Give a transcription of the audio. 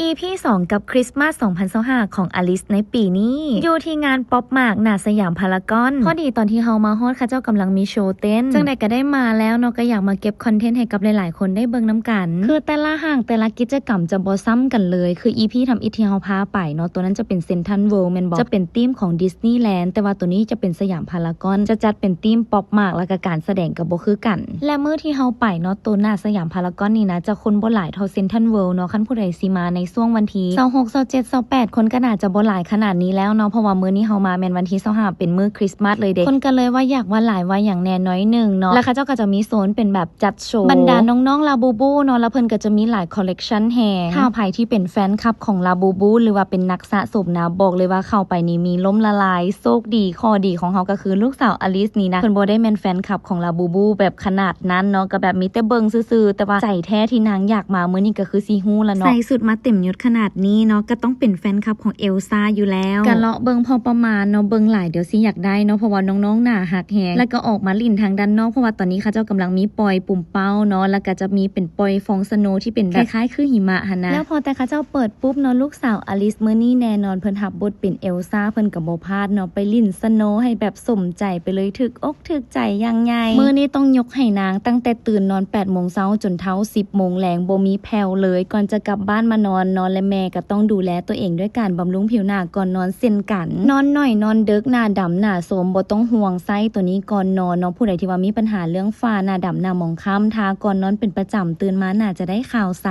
ອີພີສອງ ກັບຄຣິສມາສສອງພັນຊາວຫ້າຂອງອາລິສໃນປີນີ້ ຢູ່ທີ່ງານ Pop Mart ໜ້າສະຫຍາມພາລາກອນ. ພໍດີຕອນທີ່ເຮົາມາຮອດ ເຂົາເຈົ້າກຳລັງມີໂຊເຕັ້ນ ຈັ່ງໃດກໍໄດ້ມາແລ້ວເນາະ ກໍຢາກມາເກັບຄອນເທັນໃຫ້ກັບຫຼາຍໆຄົນໄດ້ເບິ່ງນຳກັນ. ຄືແຕ່ລະຫ້າງແຕ່ລະກິດຈະກຳຈະບໍ່ຊ້ຳກັນເລີຍ ຄືອີພີທຳອິດທີ່ເຮົາພາໄປເນາະ ໂຕນັ້ນຈະເປັນ Central World ແມ່ນບໍ່? ຈະເປັນທີມຂອງ Disneyland ແຕ່ວ່າໂຕນີ້ຈະເປັນສະຫຍາມພາລາກອນ ຈະຈັດເປັນທີມ Pop Mart ແລ້ວກໍການສະແດງກໍບໍ່ຄືກັນ. ແລະ ມື້ທີ່ເຮົາໄປເນາະ ໂຕໜ້າສະຫຍາມພາລາກອນນີ້ນະ ຈະຄົນບໍ່ຫຼາຍເທົ່າ Central World ເນາະ. ຄັນຜູ້ໃດຊິມາໃນຊ່ວງວັນທີຊາວຫົກ ຊາວເຈັດ ຊາວແປດ ຄົນກໍໜ້າຈະບໍ່ຫຼາຍຂະໜາດນີ້ແລ້ວເນາະ ເພາະວ່າມື້ນີ້ເຮົາມາແມ່ນວັນທີຊາວຫ້າ ເປັນມື້ຄຣິສມາສເລີຍເດ້. ຄົນກໍເລີຍວ່າຢາກວ່າຫຼາຍວ່າຫຍັງແດ່ໜ້ອຍໜຶ່ງເນາະ. ແລ້ວເຂົາເຈົ້າກໍຈະມີໂຊນເປັນແບບຈັດໂຊບັນດານ້ອງໆ Labubu ເນາະ ແລ້ວເພິ່ນກໍຈະມີຫຼາຍ collection ແຮງ. ຖ້າໃຜທີ່ເປັນແຟນຄລັບຂອງ Labubu ຫຼືວ່າເປັນນັກສະສົມນະ ບອກເລີຍວ່າເຂົ້າໄປນີ້ມີລົມລະລາຍ ໂຊກດີ ຂໍ້ດີຂອງເຮົາກໍຄືລູກສາວອາລິສນີ້ນະ ເພິ່ນບໍ່ໄດ້ແມ່ນແຟນຄລັບຂອງ Labubu ແບບຂະໜາດນັ້ນເນາະ ກໍແບບມີແຕ່ເບິ່ງຊື່ໆ ແຕ່ວ່າໃຈແທ້ທີ່ນາງຢາກມາມື້ນີ້ກໍຄືຊິຮູ້ລະເນາະ. ໃສ່ຊຸດມາເຕັມຍົດຂະໜາດນີ້ເນາະ ກໍຕ້ອງເປັນແຟນຄລັບຂອງ Elsa ຢູ່ແລ້ວ. ກໍເລາະເບິ່ງພໍປະມານເນາະ ເບິ່ງຫຼາຍດຽວຊິຢາກໄດ້ເນາະ ເພາະວ່ານ້ອງໆໜ້າຮັກແຮງ. ແລ້ວກໍອອກມາຫຼິ້ນທາງດ້ານນອກ ເພາະວ່າຕອນນີ້ເຂົາເຈົ້າກຳລັງມີປ່ອຍປຸມເປົ້າເນາະ ແລ້ວກໍຈະມີເປັນປ່ອຍຟອງສະໂນທີ່ເປັນແບບຄ້າຍໆຄືຫິມະຫັ້ນນະ. ແລ້ວພໍແຕ່ເຂົາເຈົ້າເປີດປຸບເນາະ ລູກສາວອາລິສມື້ນີ້ແນ່ນອນເພິ່ນຮັບບົດເປັນ Elsa ເພິ່ນກໍບໍ່ພາດເນາະ ໄປຫຼິ້ນສະໂນໃຫ້ແບບສົມໃຈໄປເລີຍ ຖືກອົກຖືກໃຈຢ່າງໃຫຍ່. ມື້ນີ້ຕ້ອງຍົກໃຫ້ນາງ ຕັ້ງແຕ່ຕື່ນນອນແປດໂມງເຊົ້າຈົນເທົ່າສິບໂມງແລງ ບໍ່ມີແຜ່ວເລີຍ. ກ່ອນຈະກັບບ້ານມານອນເນາະ ແລະ ແມ່ກໍຕ້ອງດູແລຕົວເອງດ້ວຍການບຳລຸງຜິວໜ້າກ່ອນນອນເຊັ່ນກັນ. ນອນໜ້ອຍນອນເດິກ ໜ້າດຳໜ້າໂຊມ ບໍ່ຕ້ອງຫ່ວງ ໃຊ້ໂຕນີ້ກ່ອນນອນເນາະ. ຜູ້ໃດທີ່ວ່າມີບັນຫາເລື່ອງຝ້າ ໜ້າດຳ ໜ້າໝອງຄ້ຳ ທາກ່ອນນອນເປັນປະຈຳ ຕື່ນມາໜ້າຈະໄດ້ຂາວໃສ.